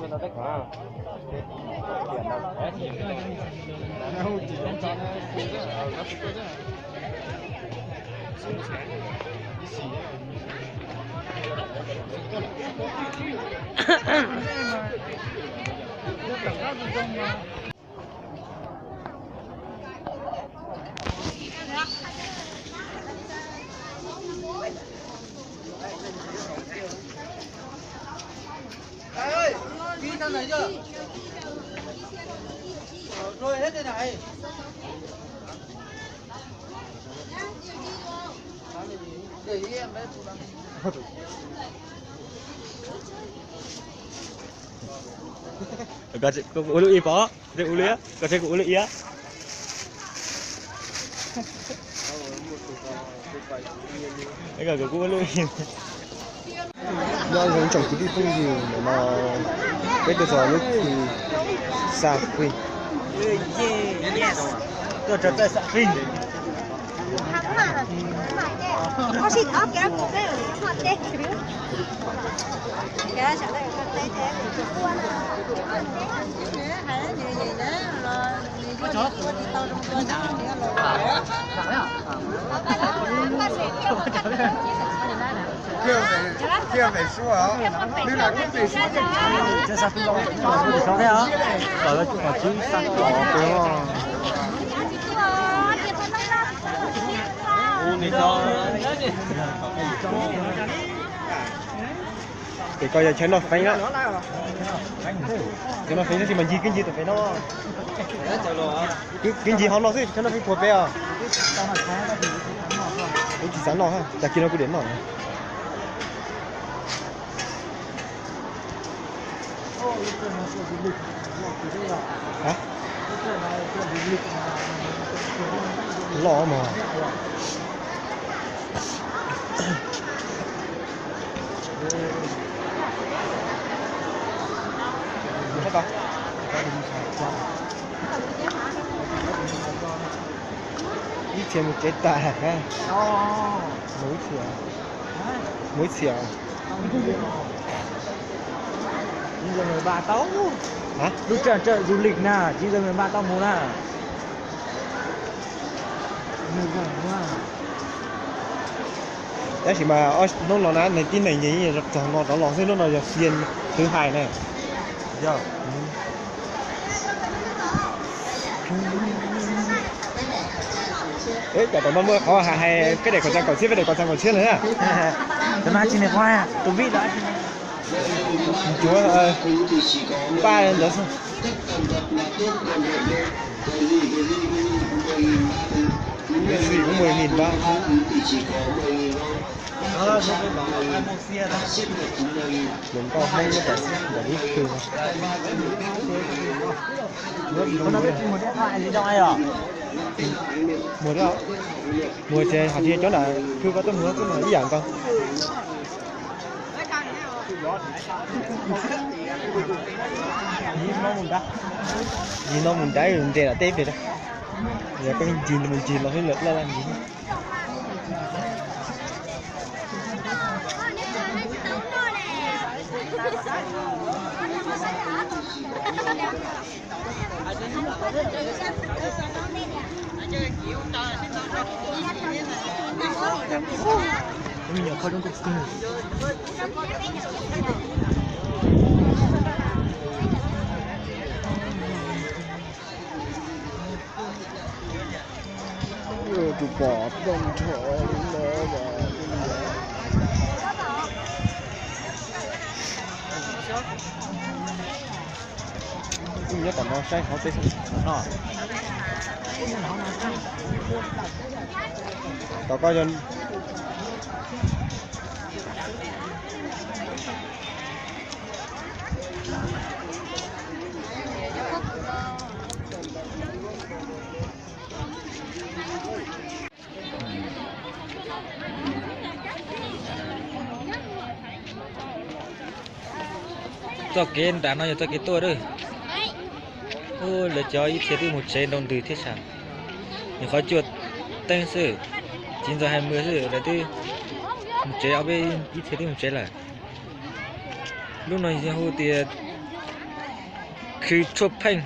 Kuv ua lub ib pov, kuv ua lub ib, koj saib kuv ua lub ib. Kuv ua lub ib. Nyob zoo tsoom kwv tij phooj ywg, ntawm no peb tuaj txog lub kwj Xa Fij. Tuaj txog txaj Xa Fij. Pem ko yog chaw noj feeb na. Chaw noj feeb tab sis mas ncig kwj ncig tom pem no. Kwj ncig hauv no xwb, chaw noj feeb puag pem os. Kuv tsis xav noj, tag kis no kuv mam noj. Loj mog. Ib txhia mus tsev tas, mus ib txhia, mus ib txhia. Chín giờ mười ba tao. Hả? Lub trang trại du lịch na, chín giờ mười ba tao mus na. Tab sis mas hnub no na nws tib neeg yeej txog no rov los xwb, hnub no yog xyoo thứ hai na. Yog. Eb, cas tom no muaj qhov hais peb daim kaum xya kaum txhiab, peb daim kaum xya kaum txhiab lawm na. Tus no tsis nws qhov tus vij los. Cuav paj ntawd xwb. Sim cũng mười nghìn đó. Lùng tau Hmoob nyob rau ntawm lub twg. Muag thiab, muag ces hais tias cov nram kwj koj tuaj muag kuj ib yam nkaus. Yim no mus nrad, yim no mus nrad nres nram teb pem, yog koj ncig mus ncig los lawm laj laj ncig. Tus pom tag nrho li no. Nyob tom no saib hauv teb no. Tom koj yog Txoj kev nram no yog txoj kev tuaj lawm. Lawv cov ib txhia twb mus tsev nrau ntws thiab sas. Nyuam qhuav cuaj teeb xwb, chín giờ hai mươi xwb lawv twb mus tsev, ob peb ib txhia twb mus tsev lawm. Lub no yog hu tias Khw tshuaj pheej,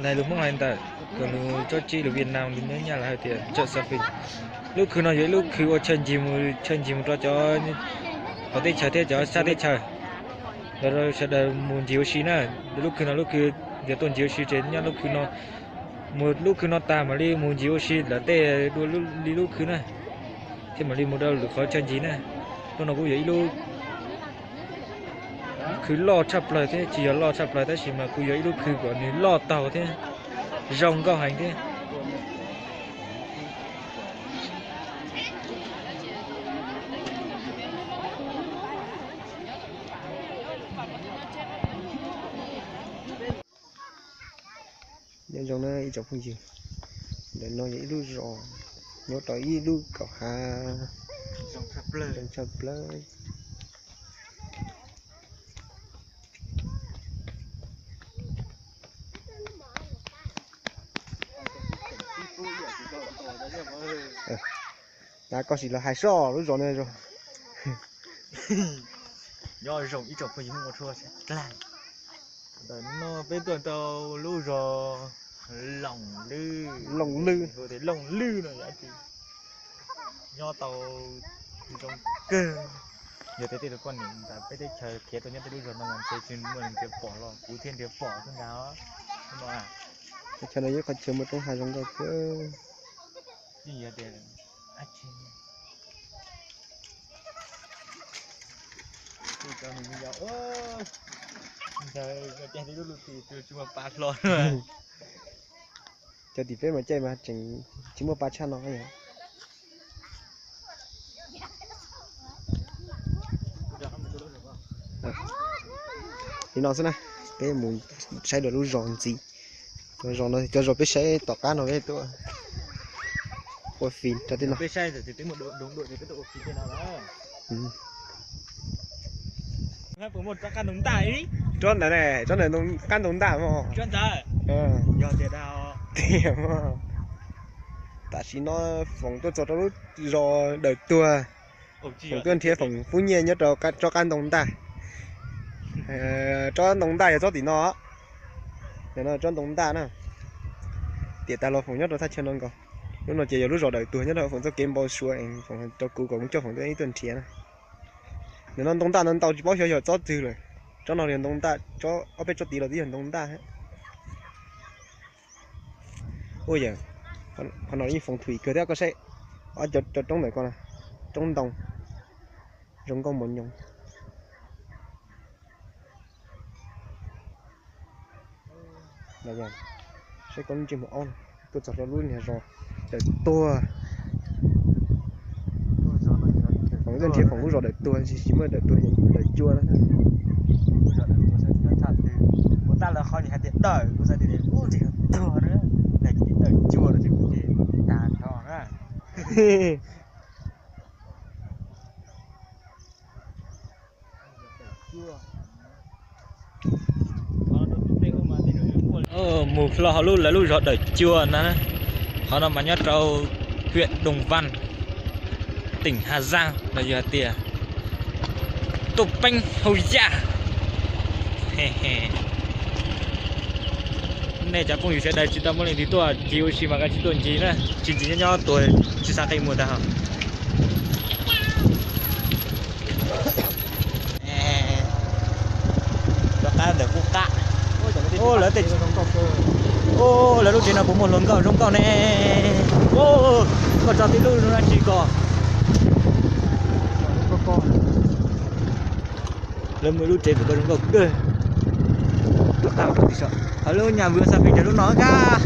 lus Hmoob hais ntawm, lus tsob tsib, lus Vietnam, lus Nyab Laj hais tias chợ Sa Phim. Lub khw no yog ib lub khw ua chaw ncig mus, chaw ncig mus rau cov hauv teb chaws thiab cov sab teb chaws, los rau sawv daws mus ncig ua si na. Lub khw no lub khw, yog tuaj ncig ua si ces nyob lub khw no, mus lub khw no tag mam li mus ncig ua si lawm tej dua li lub khw na, thiab mam li mus rau lwm qhov chaw ncig na. Lub no kuj yog ib lub khw loj tshaj plaws thiab, tsis yog loj tshaj plaws tab sis mas kuj yog ib lub khw kom nws loj taug thiab zoo nkauj heev thiab. Nyob zoo na ib tsoom phooj ywg, ntawm no yog ib lub zos nyob rau ib lub kaum hav zoo tshaj plaws. Koj sim los hais soj lub zos no zoo. Nyob zoo ib tsoom phooj ywg Hmoob ua tshua sab dlag. Ntawm no peb tuaj rau lub zos Loos Lwj, Loos Lwj, Loos Lwj no yog tsis nyob tau zoo kawg. Yog tias tej tus poj niam ntawm peb teb chaws khiav tuaj nyob tej lub zos no mas ntshe tsis muaj nrhiav pom los kuv thiaj nrhiav pom xwb ntag. Teb chaws no yog qhov chaw muaj roob hav zoo nkauj kawg. Yeej yog tias ntawd, cov tim peb mas caij mas tseem tsis muaj pa tshaj no. Li no xwb na, peb mus saib dua lub zos ntxiv. Cov zos no, cov zos peb saib tom qab no peb tuaj ua fim rau tej no. Tsob ntawd ne, tsob ntawd qab ntoo ntaj mog. Tiag mog. Tam sim no Foom tuaj txog rau lub zos Dawm Tuag. Foom tuaj nrhiav Foom Fub Nyiaj nyob rau tsob qab ntoo ntaj. Tsob ntoo ntaj yog tsob tim no. Ntawm no tsob ntoo ntaj na. Tiam tas los Foom nyob rau thaj chaw no nkaus. Lub no ces yog lub zos Dawm Tuag nyob rau Foom txoj kev npau suav, Foom rau kuv kom kuv coj Foom tuaj ib tuaj nrhiav na. Ntawm no ntoo ntaj no ntau tsis paub xyov yog tsob twg lawm. Tsob no yog ntoo ntaj, tsob ob peb tsob tid los twb yog ntoo ntaj thiab. Ua yam, qhov no yeej foom thum kawg thiab koj saib. Ob cov roob ntawm ko, roob ntoo zoo nkauj mos nyoos. Saib koj lub ntsej muag aub, tuaj txog rau lub niag zos Dawm Tuag. Foom tuaj nrhiav Foom lub zos Dawm Tuag, tsis muaj Dawm Tuag, Dawm Cua na. Kuv tab lawv qhov hais tias Dawm, kuv xav tias lub ntsej Tuag na, Dawm Cua no ces kuv ces tag nrho na. Mus hlo hauv lub lawv lub zos Dawm Cua na. Qhov no mas nyob rau huyện Đồng Văn, tỉnh Hà Giang los yog hais tias Tuj Peeb Hauj Yaj. Nej cov phooj ywg sawv daws tsis tau muaj leej twg tuaj ncig ua si mas kav tsij tuaj ncig na, tsis ncig nyob nyob tuag tsis xav qe muag ntag hos. Rov qab ntawm qub qab. Lawv tej, lawv lub tsev no puas muaj hluas nkauj zoo nkauj ne? Koj tso tib lub zoo dab tsi ko. Lawv muaj lub tsev puas koj zoo nkauj kawg. Rov qab tim so, hos lub nyaj vwm Sa Phim ntawm lub no kab.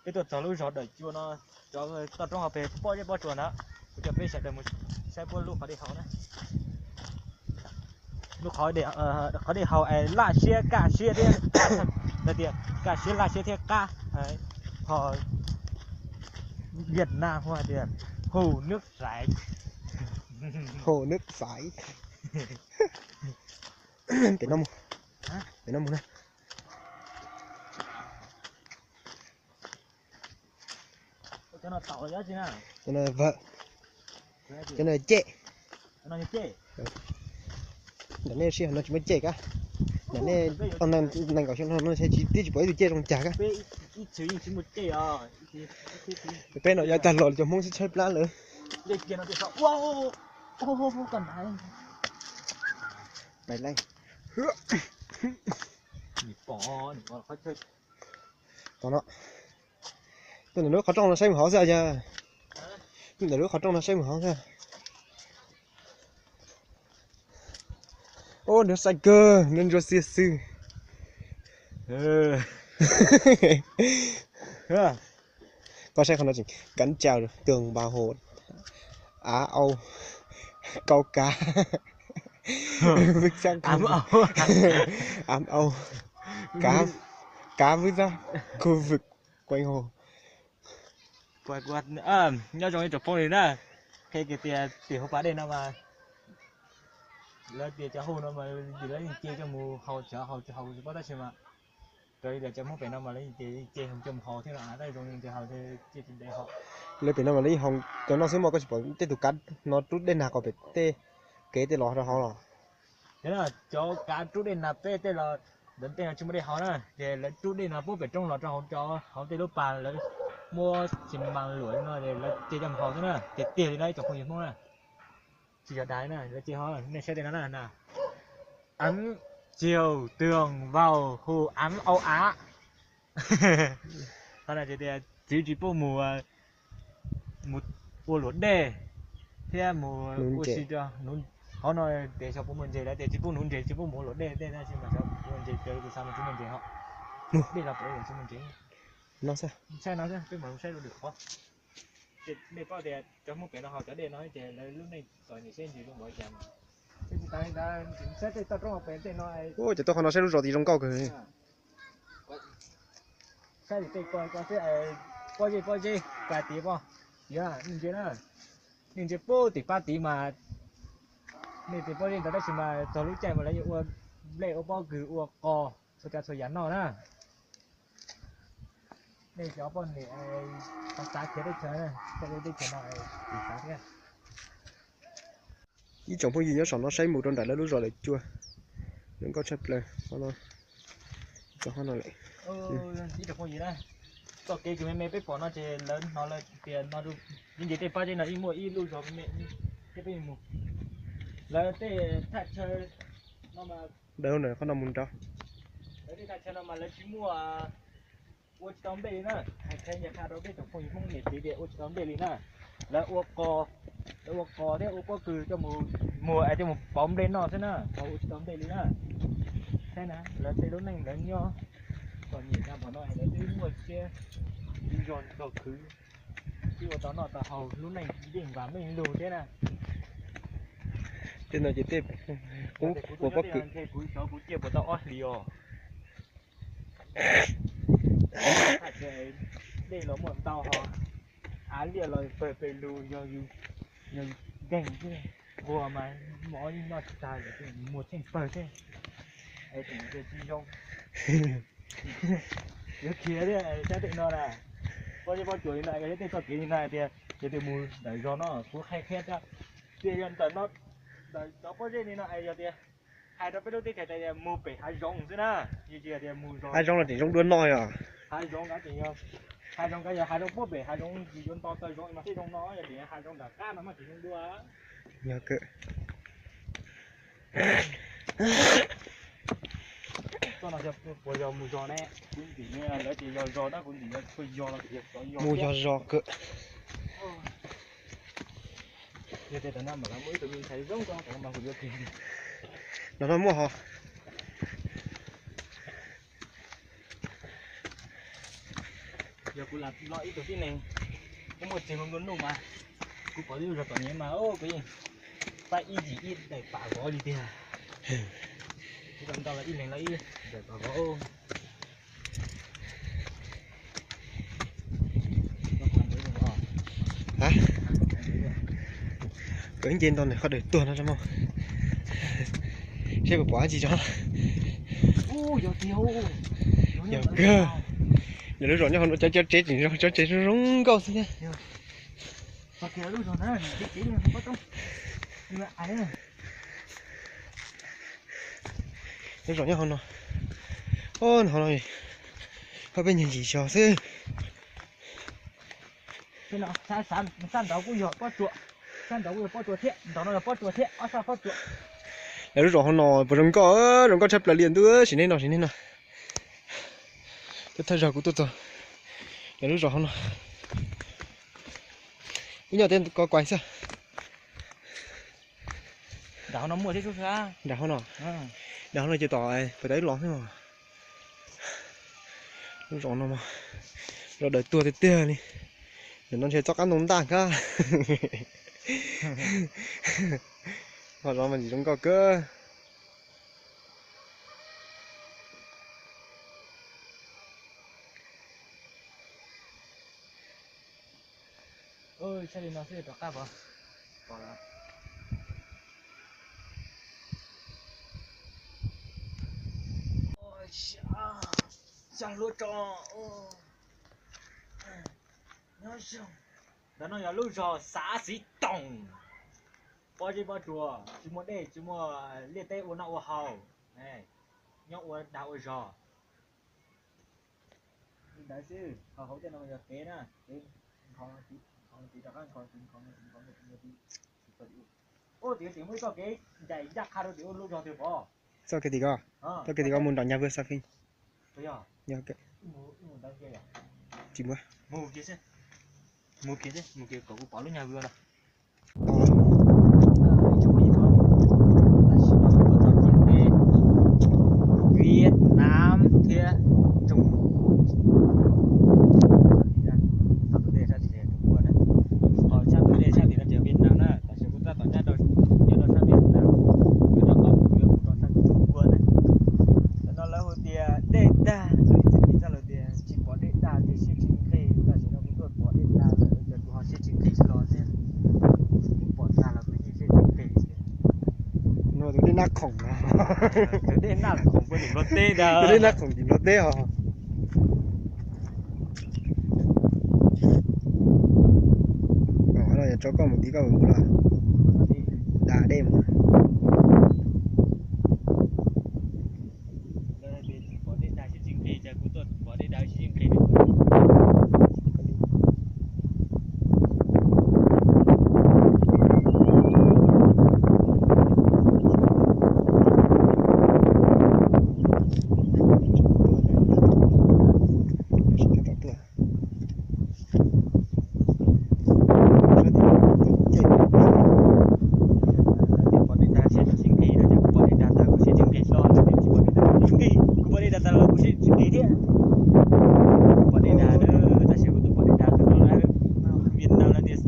Peb tuaj txog lub zos Dawm Cua no, cov toj roob hauv pes pob zeb pob tsuas ntawd, kuv coj peb sawv daws mus saib puab lub qhov dej haus na. Lub qhov dej haus es laj siab kaj siab thiab, tias kaj siab laj siab thiab qab. Ho Việt Nam hu hais tias hồ nước sảy. Hồ nước sảy. Pem no mus, pem no mus na. Cov no vawm, cov no cem. Ntawm nej sij hawm no tsis muaj caij kab. Ntawm nej tau nees nkaum xyoo no tsis, twb tsis pom ib tug caij zoo cas kab. Peb no yog tag los cov Hmoob sib tshaib plab lawm. Tom no, tuaj ntawm lub qhov rooj no saib mus hauv xwb os. Tuaj ntawm lub qhov rooj no saib mus hauv xwb. Ub, nws sai kawg, nws ntsuab xiab xwb. Koj saib qhov no tseem kab tsa tường vào hồ Á Âu, câu cá với rác khu vực, Á Âu, cá, cá với rác khu vực quanh hồ. Nyob zoo ib tsoom phooj ywg na, qhia kiag tias tim hauv pas dej no mas lawv tias cov hau no mas lawv yeej ce coj mus haus, cov haus tsis haus tsis paub tab sis mas raws li tias cov Hmoob pem no mas lawv yeej ce, yeej ce coj mus haus thiab no, tab zoo li tias haus ces tsis ntev haus. Lawv pem no mas lawv yeej haus cov no xwb mas koj tsis pom tej tus kav no rub dej nag kom pem tej kev tej los rau hauv los. Cov kav rub dej nag pem tej los ntawm tej no tsis muaj dej haus na, ces lawv rub dej no pub pem roob los rau hauv, hauv tej lub pas lawv muab xi mas luam li no ces lawv ce coj mus haus xwb na, tiag tiag li no ib tsoom phooj ywg Hmoob na. Tsis yog dag na, lawv ce haus, nej saib tej no na, Án chiều tường vào hồ Án Âu Á. Qhov no ces tias txiv tsis pub mus, mus ua luam dej thiab mus ua si rau, qhov no tias xyov puas muaj ntses, lawv tias tsis pub nuv ntses, tsis pub mus ua luam dej tej tab sis mas xyov puas muaj ntses, raws li kuv xav mas tsis muaj ntses hos. Dej los pem tsis muaj ntses. Saib no xwb, peb mam saib rau lwm qhov. Ces nej paub tias cov Hmoob pem no haus cov dej no ces lawv lub neej txom nyem siab ntsws zoo npaum li cas. Ces tsis tas li ntawd, saib tej toj roob hauv pes tej no. Ua cas tuaj qhov no saib lub zos tid zoo nkauj kawg. Saib tej ko ko xwb, pob zeb pob zeb, pab tid pob, tiav, nej ntsia na, nej ntsia pub tim pab tid mas, nej tej pob zeb ntawd tab sis mas txog lub caij mas lawv yuav ua nplej ua pob kws ua qos txhua tsav txhua yam noj na. Nej cov poj niam xav khiav teb chaws, teb chaws no xav thiab. Ib tsoom phooj ywg nyob saum no saib mus rau nram lawv lub zos lawm cua, zoo nkauj tshaj plaws. Ib tsoom phooj ywg na, txoj kev kws me me peb pom no ces lawv hnov lawv tias no, yeej nce tej pab zeb no ib muaj ib lub zos me me thiab peb mus. Lawv tej thaj chaw no mas, lawv tej thaj chaw no mas lawv tsis muaj ua tsis tau nplej li na. Hais qhia ncaj qha rau peb tsoom phooj ywg Hmoob niam txiv tias ua tsis tau nplej li na. Lawv ua qos, lawv ua qos thiab ua pob kws coj mus muag es coj mus pauv nplej noj xwb na, ua tsis tau nplej li na. Saib na, lawv tej lub neej lawv nyob txom nyem tag npaum no es lawv twb muaj siab zog nrog khwv, twb ua tau noj tau haus, lub neej yeej vam meej lug thiab na. Tej no ces tej qub ua pob kws. Kuv xyov kuv ciaj puas tau ob hlis os. Dej los muaj ntau hos, av liaj los pawg pes lug, yog yus nkeeg xwb, nquag mas mov yeej noj tsis tag, muag tsheej pawg xwb. Es tseem tsis zoo. Yuav khiav thiab, saib tej no na, pob zeb pob tsuas li no, yog tej txoj kev li no tias, ces tias mus ntawm zos no, kuv qhia qhia rau, tias yog ntawm no, ntawm cov pob zeb li no es yog tias hais rau peb lub teb chaws tias mus pem hav zoov xwb na, yog tias mus zos, hav zoov los tseem zoo dua noj yog. Hav zoov kav tseem yog, hav zoov kav yog hav zoov puag pem hav zoov tsis yuav nto taw zoov mas thiaj zoo no, yog tias hav zoov nram qab no mas tsis zoo dua. Yog kawg. Txoj no puas yog mus zos ne? Kuv ntim lawv tias yog zos na, kuv ntim yog txhua yog los tias mus yog zos kawg. Yog tias tam no mam muaj ib tug me ntxhais zoo nkauj mas kuv yuav kiag. Los no muaj hos. Yog kuv los ib tug tib neeg, kuv muaj txiag hluas nkauj nuj mas, kuv pom lub zos txom nyem mas kuv yeej pab ib yim ib daim pam vov li tiag. Kuv tau ntau los ib leeg los ib daim pam vov. Kawm nce ntau nws qhov dawm tuag no mog. Seb puas pom dab tsi tso. Yog kawg. Nws lub zos nyob hauv no, cov tsev tseem zoo, cov tsev zoo zoo nkauj xwb thiab. Lub zos nyob hauv no. Ob, hauv no, hauv peb nyuag yim zos xwb. Sab nraud kuj yog pob tsuas, sab nraud kuj yog pob tsuas thiab, nraud no yog pob tsuas thiab, ob sab pob tsuas. Lawv lub zos hauv no puas zoo nkauj, zoo nkauj tshaj plaws li ntuj, sim neej no, sim neej no. Twb thawj zaug kuv tuaj txog lawv lub zos hauv no. Ib nyuag tej ko kuaib xwb. Nram hauv no muaj thiab, nram hauv no, nram hauv no ces tom puag ta ib los xwb. Lub zos no mas zos dawm tuag tiag tiag li. Nim no ntshe txoj qab ntoo ntaj kab. Ho zos mas ntxim zoo nkauj kawg. Saib li no xwb rov qab pom. Xyov hlua tso. Ntawm no yog lub zos Xav Xiv Toom. Pob zeb pob tsuas, tsis muaj dej tsis muaj liaj teb ua noj ua haus, nyob ua dag ua zog. Li ntawd xwb, ho hauv tej no yog kev na, kev nkhaus, nkhaus tid rov qab nkhaus tid, nkhaus tid. Ua tias muaj ib txoj kev ncaim ncaj qha rau tim ua lub zog twg pom. Txoj kev tim ko, txoj kev tim ko mus nram nyag vwj Xab Feej. Yog, tsis muaj. Mus kiag, mus kiag kom kuv pom lub nyag vwj no. Tam sim no kuv tuaj txog ciam teb Vietnam thiab Trung Quốc. Txog tus dej sab tim Trung Quốc na, ho sab tus dej sab tim no ces Vietnam na, tab sis kuv tab tom nyob rau sab Vietnam, yuav rov qab mus yuav mus rau sab Trung Quốc na. Tam no lawv hu tias dej dag, lawv ib txwm piv txoj lus tias tsis pom dej dag ces siab tsis nqig, tam sim no kuv tuaj pom dej dag lawm ces kuv ho siab tsis nqig los thiab. Kuv pom tag los kuv yeej siab tsis nqig. No tus dej Naj Khoom no. Tus dej Naj Khoom puag tim Nplog teb ntag. Tus dej Naj Khoom tim Nplog teb os. Qhov no yog tso koj mus tid koj mus mus los. Da dej mus. Pom dej dag siab tsis nqig no ces kuv pom dej dag tag kuv siab tsis nqig hlo no ces tsis pom dej dag siab tsis nqig, kuv pom dej dag tag los kuv siab tsis nqig thiab. Pom dej dag na, tab sis kuv twb pom dej dag tus no lawm, Vietnam lawv tias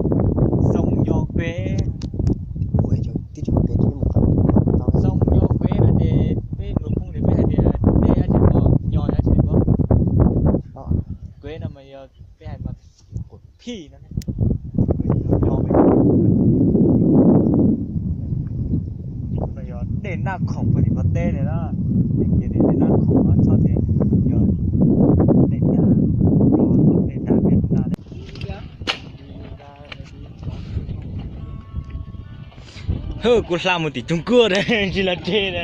Sông Nho Quế. Sông Nho Quế no ces peb luag phooj ywg peb hais tias dej dab tsi pom, nyo dab tsi pom. Quế no mas yog peb hais mas quav phij no. Yog dej Naj Khoom puag tim Nplog teb na, dej kiag li dej Naj Khoom no txhob tias yog dej dag, dej dag Vietnam. Hwb, kuv hla mus tim Trung Quốc na, tsis los tseg na.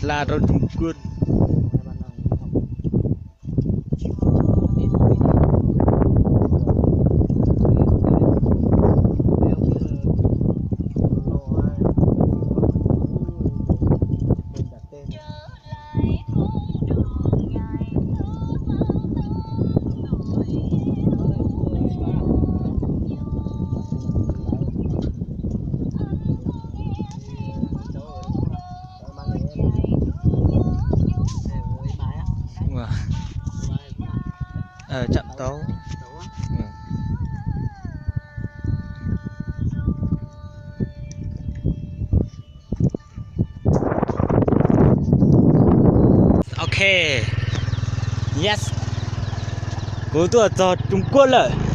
Hla rau Trung Quốc. Tsam tau. Ok. Yes. Kuv tuaj txog Trung Quốc lawm.